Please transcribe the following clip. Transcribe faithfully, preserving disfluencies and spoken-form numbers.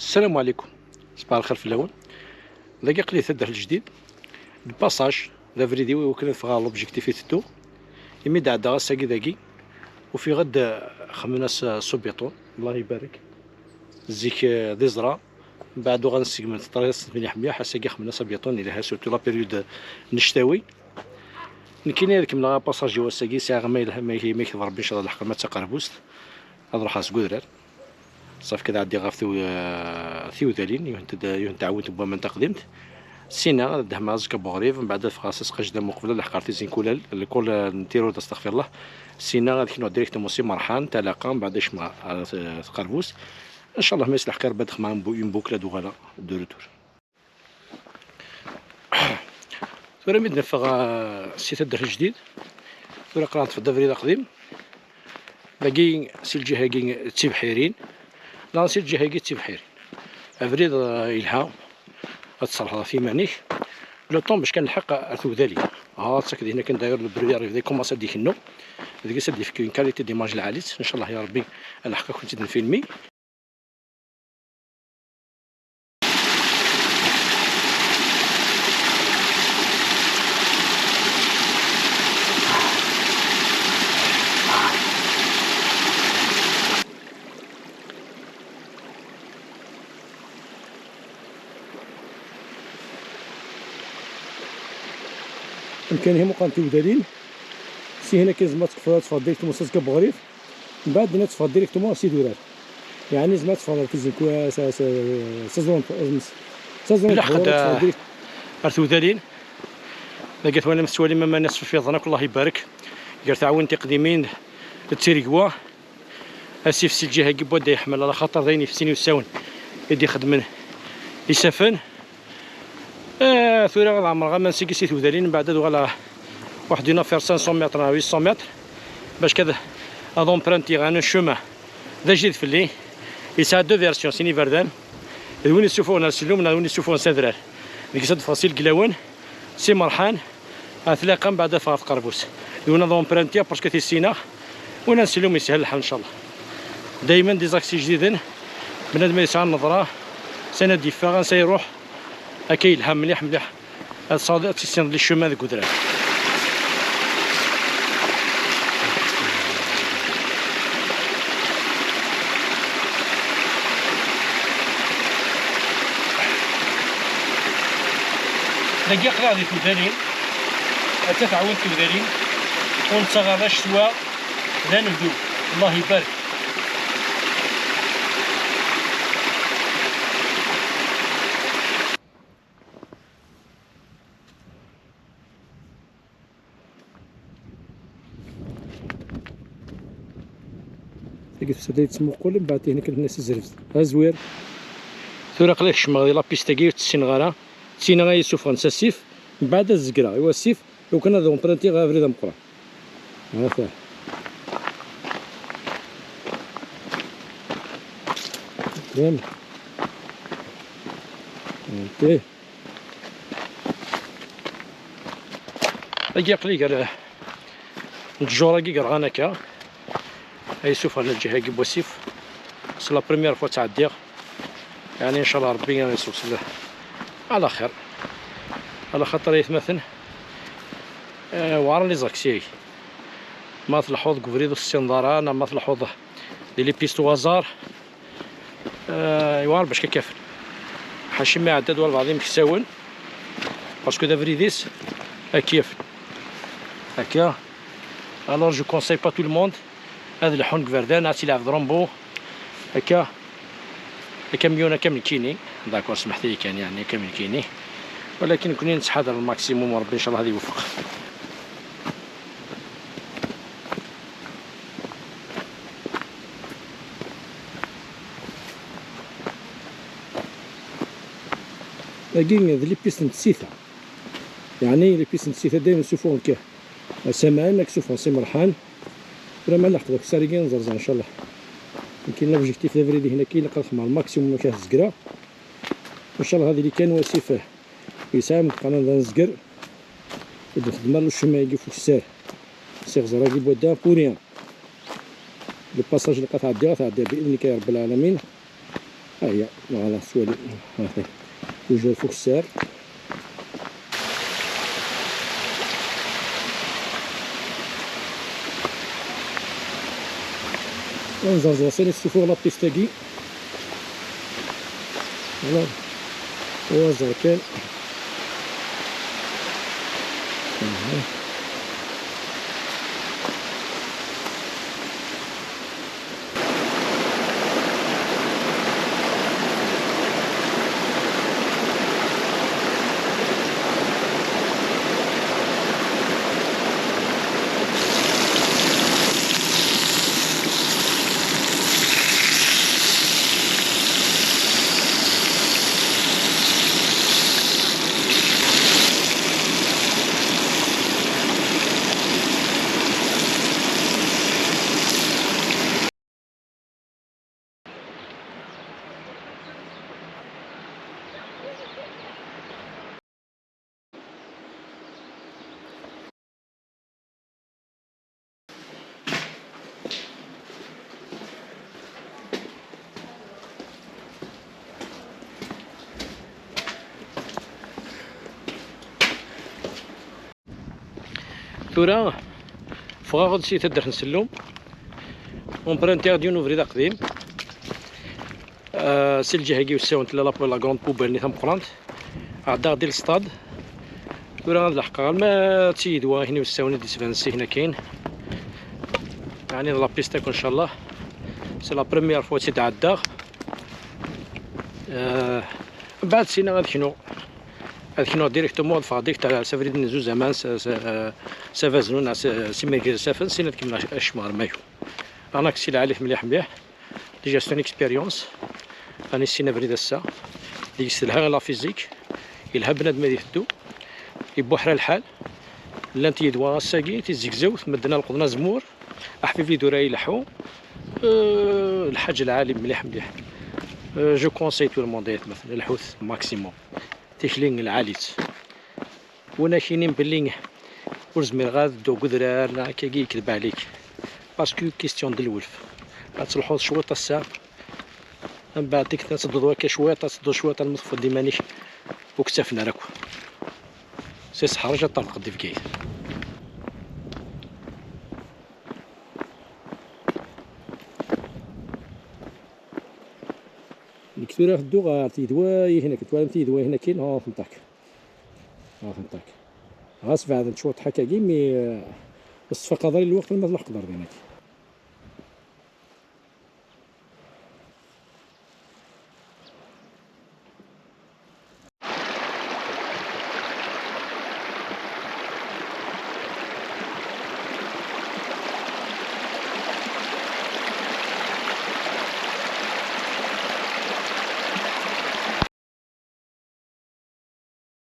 السلام عليكم، صباح الخير فلاون. Dagi aql-i taddart Lejdid, d passage, d abrid-iw i wakken ad ffɣeɣ ɣer l'objectif i tedduɣ. Imi d-ɛeddaɣ ass-agi dagi, ufiɣ-d, eh, xemmen-as, eh, s ubiṭun, Allah ibarek. Zik, eh, d iẓra, mbeɛd uɣalen segmen ṭṭrad-as mliḥ mliḥ, ass-agi xemmen-as abiṭun, yelha surtout la période n cctawi. Nekkini ad kemmleɣ apasaj-iw ass-agi, sɛiɣ ma yelha, ma, ma yekteb Rebbi, inchallah, leḥqem-a d taqerbuzt, ad ruḥeɣ seg udrar. Ṣafi kan ad ɛeddiɣ ɣef tu-, eh, tiwdalin, yiwent d-, yiwent tɛawint n waman taqdimt. Sina ad dehmeɣ azekka n uɣrib, mbeɛd ad ffɣeɣ s asqajdam uqbel ad leḥqeɣ Tizi n Kulal, lkul, eh, n Tirrud, astaɣfirullah. Sina ad knuɣ directement si Merḥan, Talaqa, mbeɛd ad kecmeɣ ɣer, eh, Tqerbust. Inchallah, ma yesleḥq Rebbi, ad xedmeɣ une bou-, une boucle ad uɣaleɣ de retour. Tura mi d-neffeɣ, ah, si taddart Lejdid, tura aql-aɣ neṭṭef-d abrid aqdim. Dagi si lǧiha-agi d tibḥirin, neɣ si lǧiha-agi d tibḥirin. Abrid, ah, yelha, ad tserḥeḍ ɣef yiman-ik. Le temps bac kan nlḥeq ar tugdalin. Ah, d takdin akken d'ailleurs le bruit arrive, da commence ad d-ikennu. Deg-s ad d-yefk une qualité d'image lɛalit. Inchallah ya Rebbi, ad nlḥeq ad kent-id-nfilmi. Amkan-ihi meqqar n tugdalin. Si hna kan tzemreḍ ad tekfeḍ, ad teffɣeḍ directement s azekka n uɣrib. Mbeɛd dinna ad teffɣeḍ directement s idurar. Yeɛni tzemreḍ ad teffɣeḍ ɣer Tizi n Ku-, s, s, s, s aẓru n, s aẓru n Ilaq Tḥura, ad teffɣeḍ direct. Ar tugdalin. Dagi twalam, tettwalim aman-a ṣṣfif yeḍen akk, Allah ibarek. Gar taɛwint tiqdimin d tiregwa. Asif si lǧiha-agi n wadda yeḥmel, ala xaṭer d ayen ifesin i usawen i d-ixeddmen isaffen. Eh, tura ad ɛemreɣ aman seg si tugdalin, mbeɛd ad uɣaleɣ waḥed une affaire cinq cents mètres neɣ huit cents mètres, bac kad ad empruntiɣ un chemin d ajdid fell-i. Yesɛa deux versions, sin iberdan, d win yessuffuɣen ar Sellum neɣ d win yessuffuɣen s adrar. Deg-s ad d-ffɣeɣ si Leglawen, si Merḥan, At Tlaqa, mbeɛd ad ffɣeɣ ɣef Tqerbust. D win ad empruntiɣ parce que tissineɣ, win ad Sellum yeshel lḥal, ncallah. Daymen des axes ijdiden, bnadem yesɛa nneḍra, s ansa ad d-yeffeɣ, ansa iruḥ, akka yelha mliḥ mliḥ. Ad tesɛuḍ, ad tissineḍ les chemins deg udrar. Dagi aql-aɣ di tugdalin, atta taɛwint tugdalin, ur nettaɣ ara ccetwa d anebdu. Allah ibarek. Tagi tusa-d ad yettmuqul, mbeɛd ihna kan hna si zreft. Azwir. Tura aql-i kecmeɣ di la piste-agi, ur tt-ssineɣ ara. Tina ay yessufɣen s asif, mbeɛd ad zegreɣ i wasif, lukan ad empruntiɣ abrid ameqqran. Ata. Bien. Ati. Agi aql-i gar ttjur-agi yerɣan akka. Ay yessufɣen lǧiha-agi n wasif. C'est la première fois ttɛeddiɣ. Yeɛni, ncallah, Rebbi ad yessewṣel ɛla xir. Ɛla xaṭer aytmaten, eh, weɛren les accès-agi. Ma tleḥḥuḍ deg ubrid ur tessineḍ ara, neɣ ma tleḥḥuḍ di les pistes au hasard, eh, yewɛer bac ad k-afen. Ḥaca ma iɛedda-d walbeɛḍ imeksawen, parce que d abrid-is ad k-yafen. Akka. Alors, je conseille pas tout le monde ad leḥḥun deg iberdan, ad tt-ilɛeb d Rambo. Akka, akamyun akka am nekkini. D'accord, smeḥt-iyi kan, yeɛni akka am nekkini. Walakin nekkni nettḥadar le maximum, Rebbi ncallah ad iwefeq. Dagi d les pistes n tsita. Yeɛni les pistes n tsita dayem ssufuɣen kan. Asaman, ad k-sufɣen si Merḥan. Tura ma nleḥqeḍ akessar-agi, ad nẓerẓer, ncallah. Nekkini l'objectif d abrid-ihin akka, ilaq ad xedmeɣ le maximum amek ad t-zegreɣ. Ncallah ad yili kan wasif yesɛa imeqqanen d anezger. Ur d-nxeddem ara le chemin-agi f ukessar. Si ɣẓer-agi n wadda, pour rien. Le passage ilaq ad t-ɛeddiɣ, ad t-ɛeddiɣ bi idnik ya Rebbi lɛalamin. Aya, voilà, swali. Ujar fuk sser. Nẓerẓer sani, ssufuɣ la piste-agi. Voilà. Au hasard kan. Tura ffɣeɣ-d si taddart n Sellum, empruntiɣ-d yiwen ubrid aqdim. Ah, si lǧiha-agi usawen tella la, la grande poubelle-nni tameqqrant. Ɛeddaɣ di lestad. Tura ad leḥqeɣ alma d Tiyedwa, akken usawen i d-isban zik-nni akkin. Ɛni d la piste akk, ncallah. C'est la première fois i d-ɛeddaɣ. Ah, mbeɛd sina ad knuɣ. Ad knuɣ directement, ad ffɣeɣ direct s abrid n Zuzaman, s, s, s Abaznun, s, s Imirgaz Safen, sin ad kemmleɣ acemma ɣer Mayu. Un accès lɛali mliḥ mliḥ. Déjà, c'est une expérience. Ad nissin abrid ass-a. Deg-s telha la physique. Yelha bnadem ad iteddu. Ibuḥra lḥal. Llant Tiyedwa ass-agi, tizegzewt, medden ad leqḍen azemmur. Aḥbib i dura ileḥḥu. Euh, lḥaǧa lɛali mliḥ mliḥ. Euh, je conseille tout le monde, aytmaten, lḥut maximum. Tikli lɛali-tt. Win ak-yinin belli ur zmireɣ ad dduɣ deg udrar neɣ akkagi, yekdeb ɛlik. Parce que question de lwelf. Ad telḥuḍ cwiṭ ass-a, mbeɛd tikkelt ad tedduḍ wakka cwiṭ, ad tedduḍ cwiṭ, alma teffuḍ iman-ik ur k-ttafen ara akk. Si Seḥṛiǧ ad ṭṭerḍqeḍ di Bgayet. Nekk tura ad dduɣ ɣer Tiyedwa-ihin akkin. Twalam Tiyedwa-ihin akkin? Ha-tent akk. Ha-tent akk. Ɣas beɛdent cwiṭ ḥakkagi, mi, eh, ur s-tfaqeḍ ara i lweqt alma tleḥqeḍ ar dinaki.